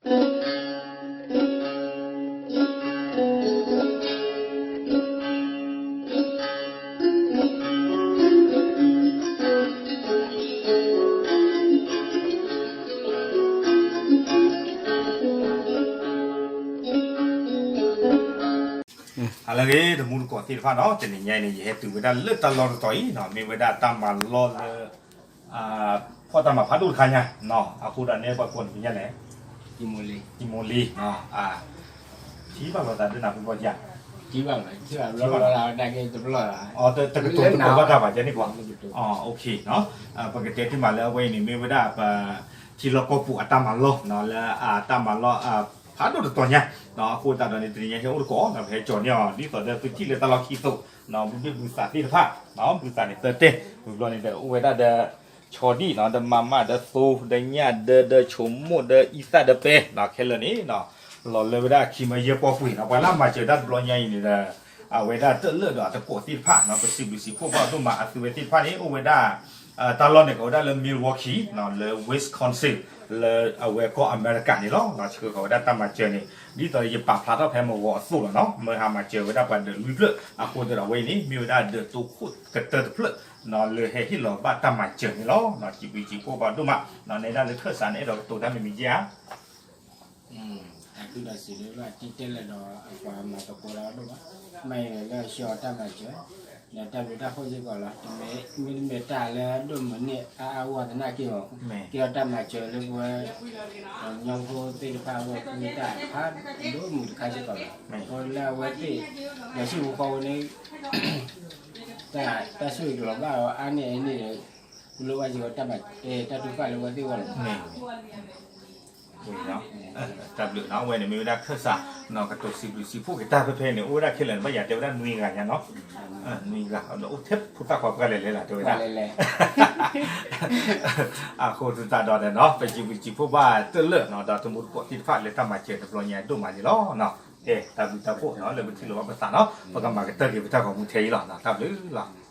ဟါလၢအဂ့ၤ တမူတကိးသ့ၣ်တဖၣ်နီၤ, တနံၤညါအံၤန့ၣ် ယဟဲတုၤဝဲဒၣ်လၢတၢ်လီၢ်တတီၤအံၤနီၤ, မ့ၢ်ဝဲဒၣ်တၢ်မၤလီၢ်လၢ ဖီၣ်တၢ်မၤဖးဒိၣ်တခါညါ, အဃိဒီးန့ၣ် ပှၤကိးနမံၤညါလဲၣ်, ကံမိလံ, ထံၣ်ဘၣ်လိာ်သးဒ်နၤဖုဘီကၠါ, တကတိၤတကိးဘၣ်တၢ်ဘၣ်ကဲန့ၣ်ကွၢ်, အီၤတကတိၤတကိးဘၣ်တၢ်ဘၣ်ကဲန့ၣ်ကွၢ်, ပကတဲတ့ၢ်မးလၢအဝဲအံၤန့ၣ် မ့ၢ်ဝဲဒၣ်ပ ထံလီၢ်ကီၢ်ပူၤအတၢ်မၤလီၢ်နီၤ လၢအတၢ်မၤလီၢ် ဖးဒိၣ်တတီၤညါ, အဃိသတးဒီးန့ၣ် တနံၤညါဟဲအိၣ်တကိးနီၤ ပဟဲကၠီၤန့ၢ်အီၤ ဒ်သိးဒီးသုထံၣ်လၢတၢ်လီၢ်ခံအသိး, ဘုဘ့ၣ်ဘုသးသ့ၣ်တဖၣ်, ဘုသးန့ၣ်သၢတဲာ်, ဝံၤဘျီန့ၣ်ဒီးအိၣ်ဝဲဒၣ်ဒီး ဆီဒံၣ်နီၤ ဒီးမၤမၣ် ဒီးသိ ဒီးညၣ်ဒၢ ဒီးဆိမိၣ် ဒီးအံသၣ်ဒီးပဲနီၤ ခဲလၢာ်န့ၣ်နီၤ, လီၤလၢဝဲဒၣ်ခံမၢယဲၢ်ပီၢ်ပှ့ၤနီၤ ပှၤလၢအမၤစၢၤတၢ်တဘျီညါအံၤန့ၣ်ဒီး အဝဲဒၣ်တၢ်လၢာ်ဒီးအတကိးသ့ၣ်တဖၣ်နီၤ ပစံးဘျုးစံးဖှိၣ်ဘၣ်ဒိၣ်မး အသုဝဲသ့ၣ်တဖၣ်န့ၣ် အိၣ်ဝဲဒၣ် တၢ်လီၢ်န့ၣ် ကဝဲဒၣ်လၢ Milwaukee နီၤ လၢ Wisconsin လၢအဝဲကီၢ်အမဲရကၤန့ၣ်လီၤ. ဆှၢဃီၤဝဲဒၣ်တၢ်မၤစၢၤန့ၣ် ဒ်သိးယပာ်ဖျါထီၣ်ဖဲမဂီၤအသိးလီၤနီၤ မၢဟးမၤစၢၤဝဲဒၣ်ပှၤဒၢးလွံၢ်ဖျၢၣ် အဃိသတးဒီးအဝဲအံၤန့ၣ် မ့ၢ်ဝဲဒၣ်ဒၢးတိခိၣ်ကတၢၢ်တဖျၢၣ်နီၤ လၢဟဲဟ့ၣ်လီၤဘၣ်တၢ်မၤစၢၤန့ၣ်လီၤ. စံးဘျုးစံးဖှိၣ်ဘၣ်ဒိၣ်မးနီၤ နဲဒၣ်လၢခၢၣ်စးန့ၣ် အဲၣ်ဒိးကတိၤတၢ်မ့ၢ်မ့ၢ်ကဲဧါ အသုဒီးစံးလၢဘၣ်တံၢ်တဲလၢာ်ဒီးအပှၤမၤသကိးတၢ်ဒိၣ်ဘၣ်, မ့ၢ်လၢအဆှၢအီၤတၢ်မၤစၢၤ, ဒီးတၢ်ဘျုးတၢ်ဖှိၣ်စ့ၢ်ကီးလီၤ. မ့တမ့ၢ်တၢ်လၢအဒိၣ်မုာ်န့ၢ်အါအါဂီၢ်သနာ်က့မး, ကဲထီၣ်တၢ်မၤစၢၤလၢပဝဲ ညီဖိသ့ၣ်တဖၣ်အဂီၢ် မ့ၢ်တၢ်ဖးဒိၣ်မုာ်တခါစ့ၢ်ကီးလီၤ. အဃိလၢအဝဲသ့ၣ် ဒီးဆူၣ်ဖိဃီဖိန့ၣ် တၢ်ဆိၣ်ဂ့ၤကလီၤဘၣ်အီၤအါန့ၢ်အန့ၣ်ဒီး ပလိၣ်ဘၣ်စ့ၢ်ကီးတၢ်မၤ တၢ်ထုကဖၣ်လၢအဝဲသ့ၣ်အဂီၢ်လီၤ. တၢ်ဘျုးနီၤ အဝဲန့ၣ်မ့ၢ်ဝဲဒၣ်ခၢၣ်စးနီၤ ကတိၤစံးဘျုးစံးဖှိၣ်က့ၤတၢ်ဖဲဖဲန့ၣ် အိၣ်ဝဲဒၣ်ခဲလၢာ်န့ၣ် ဘၣ်ယၤတဲဝဲဒၣ်နွံဂၤညါနီၤ, နွံဂၤ ဒီးအိၣ်ထဲဖိသၣ်ခွါပှၢ်လဲၤလဲၤလီၤ တဲဝဲဒၣ် အဃိသတးဒီးနီၤ ပစံးဘျုးစံးဖှိၣ်ဘၣ်တၢ်လၢာ်နီၤ ဒီးတမူတကိးသ့ၣ်တဖၣ်လၢတၢ်မၤစၢၤတဘျီညါဒိၣ်မးန့ၣ်လီၤ. ကဲ တၢ်ဘျုးတၢ်ဖှိၣ်နီၤ လၢပထံၣ်လိာ်ဘၣ်ပသးနီၤ ပကမၤကတၢၢ်က့ၤပတၢ်ဂီၤမူထဲအံၤလီၤ. တၢ်ဘျုးလီၤ.